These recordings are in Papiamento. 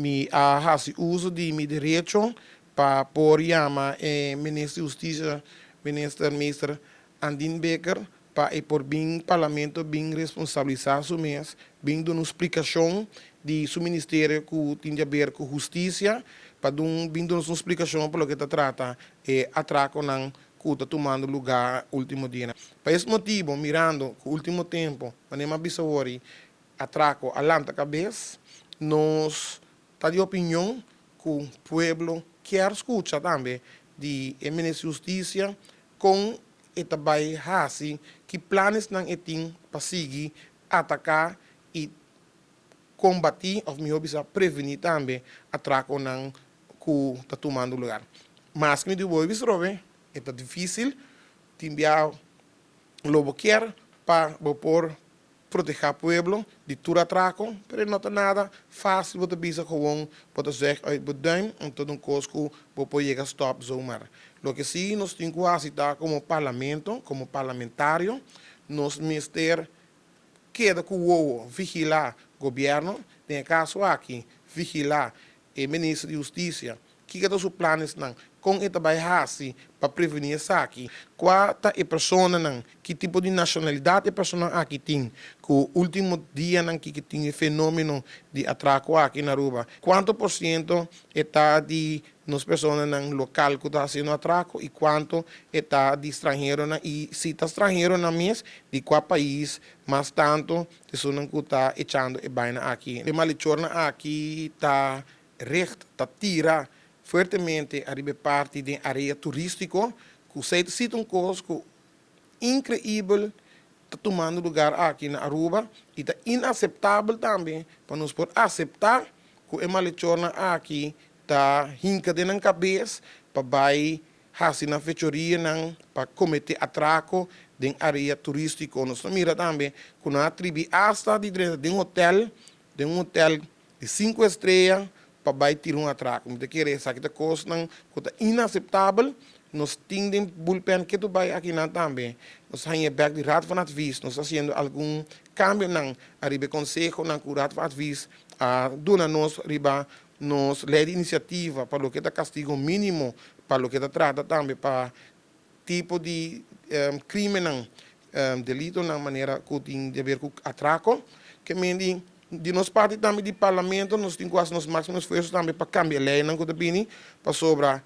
Mi a hasi uso di mi derecho pa por yama e minister di Hustisia, Minister Meester Andin Bikker, pa e por bin Parlamento bin responsabilisá su mes, bin duna un splikashon di su ministerio ku tin di aber ku hustisia, pa dun bin duna nos un splikashon pa loke ta trata e atrakonan ku ta tumando lugá último dianan. Pa es motibu, mirando ku último tempu, manera mi a bisa wòri, atrako a lanta kabes, nos ta di opinion ku pueblo kier skucha tambe di e Minister di Hustisia kon e ta bai hasi, ki planesnan e tin pa sigui ataká i kombatí òf mihó bisa prevení tambe atrakonan ku ta tumando lugar. Maske mi di bo bisa robe, e ta difísil, tin bia lo bo kier pa bo por protehá pueblo di tur atrako, pero e no ta nada fásil. Bo ta bisa gewoon bo ta zuig uit bo duim, anto ta un kos ku bo por yega stòp zomaar. Loke sí nos tin ku hasi ta komo parlamento, komo parlamentario, nos mester keda ku wowo vigilá gobièrnu, den e kaso aki vigilá e minister di Hustisia. Kiko ta su planesnan? Kon e ta bai hasi pa prevení esaki? Kua ta e personanan? Ki tipo di nashonalidat e personanan aki tin? Ku último dianan ki tin e fenómeno di atrako aki na Aruba? Kuantu por siento e ta di nos personanan lokal ku ta hasiendo atrako i kuantu e ta di stranheronan? I si ta stranheronan mes, di kua pais mas tantu esunnan ku ta echando e baina aki? E malechornan aki ta richt, ta tira fuertemente ariba e parti den area turístiko, ku esei ta sita un kos ku inkreibel ta tumando lugar aki na Aruba i ta inaseptabel tambe pa nos por aseptá ku e malechornan aki ta hinka den nan kabes pa bai hasi nan fechorianan pa kometé atrako den area turístiko. Nos ta mira tambe ku nan a tribi asta di drenta den hotel, den un hotel di sinku estrea pa bai tira un atrako. Mi ta kere esaki ta kosnan ku ta inaseptabel. Nos tin den bullpen ke tu bai akinan tambe. Nos haña bèk di Raad van Advies. Nos ta hasiendo algun kambionan ariba e konsehonan ku Raad van Advies a duna nos riba nos lei di inisiativa pa loke ta kastigo mínimo, pa loke ta trata tambe pa tipo di krimennan, delitonan manera ku tin di haber ku atrako. Ke men di di nos parti tambe di parlamento nos tin ku hasi nos máksimo esfuerso tambe pa kambia leinan ku ta bini, pasobra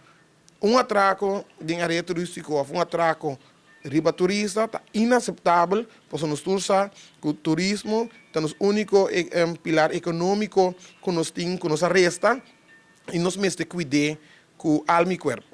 un atrako den área turístiko òf un atrako riba turista ta inaseptabel, pasobra nos tur sa ku turismo ta nos úniko pilar ekonómiko ku nos tin, ku nos a resta i nos mester kuid'é ku alma i kuerpo.